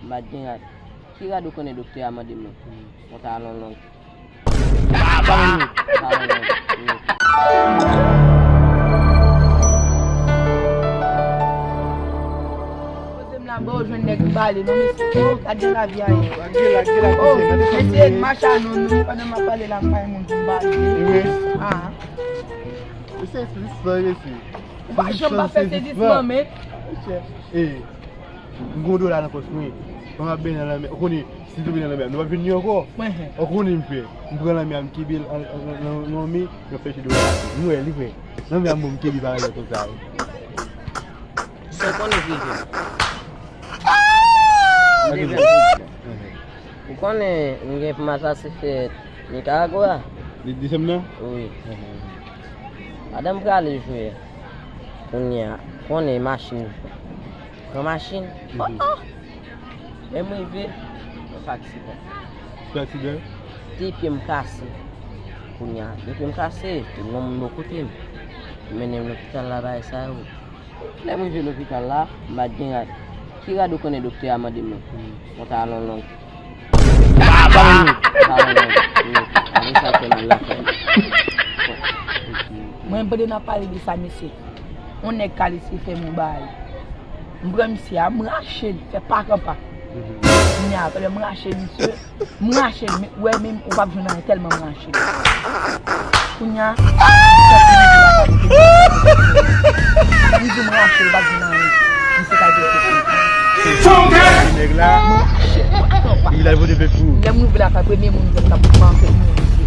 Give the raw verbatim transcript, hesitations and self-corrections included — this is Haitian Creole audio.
M pa t gen rad. Ki rad ou konnen doktè a mande m nan? Yon talon long. Poze m la bò, jwenn nèg m pale non mesye. Oh, gade jan lavi a ye. Oh, mesye, mache a non nou, pandan m ap pale la, m pa yon moun pou m pale. Ah. Mesye, se jis sa, mesye. Ou pa janm pa fè se jis nan men. Mesye, eh, m gon dola nan pòch mwen. Kòm ap benyen nan lanmè, ou konnen, si tou benyen nan lanmè, nou p ap jwenn li ankò. Ou konnen m fè. M pran lanmè a, m kenbe l nan men, m fè se dola. M wè, li vre. Lanmè a m bon, m kenbe pa rèt konsa. Sa w konnen vre vre. Ou konnen m gen pou m al pase fèt Nikaragwa. Li di se m nan? Wi. Pandan m prale jwe, kounye a, konnen machin. Pran machin. Oh, oh. Lè m rive, m fè aksidan. Fè aksidan? De pye m kase. Kounye a, de pye m kase, te gen yon moun bò kote m. Yo mennen m lopital la, bagay sa yo. Lè m rive lopital la, m pa t gen rad. Ki rad ou konnen doktè a mande m nan? Yon talon long. Talon long. Apre sa, fè m al lakay mwen. Mwen, pandan n ap pale de sa, mesye, yon nèg kalise fè m yon bagay. M pran misye a, m rache l, fè pa kan pa. Kounye a, pandan m rache misye, m rache l, men, ou wè menm, ou p ap jwenn anyen tèlman m rache l. Kounye a, m di m rache l, ou p ap jwenn anyen. Misye ka di, Nèg la, li la vote pèp pou. Lè m rive lakay, premye moun m jwenn k ap manke m, misye.